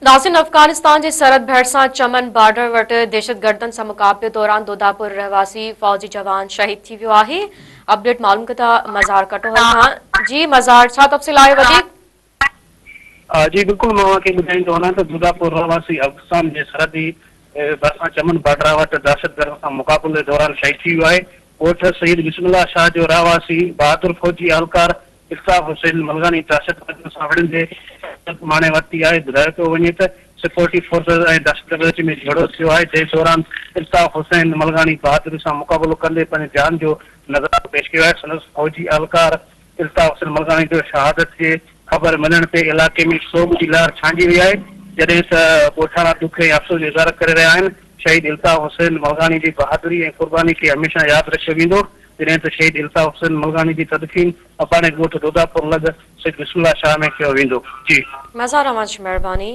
ناظرين افغانستان جي سرحد ڀرسان چمن بارڊر وٽ دهشتگردن سان مقابلي دوران دوداپور رهواسي فوجي جوان شهيد ٿي ويو آهي اپڊيٽ معلوم ڪندا مزار ڪٽوهر کان جي مزار ڇا تفصيل آهي وڌيڪ. جي بلڪل مان اوهان کي ٻڌائيندو هلان ته دوداپور رهواسي افغستان جي سرحدي ڀرسان چمن بارڊر وٽ دهشتگردن سان مقابلي دوران شهيد ٿي ويو آهي ڳوٺ سيد بسم الله شاهه جو رهواسي بهادر فوجي اهلڪار الطاف حسين ملغاني دهشتگردن سان وڙهندي شهادت ماڻي ورتي آهي، ٻڌايو پيو وڃي ته سيڪيورٽي فورسز ۽ دهشتگردن وچ ۾ جهيڙو ٿيو آهي، جنهن دوران الطاف حسين ملغاڻي بهادري سان مقابلو ڪندي پنهنجي جان جو نذرانو پيش ڪيو آهي، سندس فوجي اهلڪار الطاف حسين ملغاڻي جو شهادت جي خبر ملڻ تي علائقي ۾ سوڳ جي لهر ڇانئجي وئي آهي، جڏهن ته ڳوٺاڻا ڏک ۽ افسوس جو اظهار ڪري رهيا آهن، شهيد الطاف حسين ملغاڻي جي بهادري ۽ قرباني کي هميشه ياد رکيو ويندو. جڏهن ته شهيد الطاف حسين ملغاڻي جي تدفين اباڻي ڳوٺ دوداپور لڳ سيد بسم الله شاهه ۾ ڪيو ويندو. جي. مزار اوهان جي مهرباني.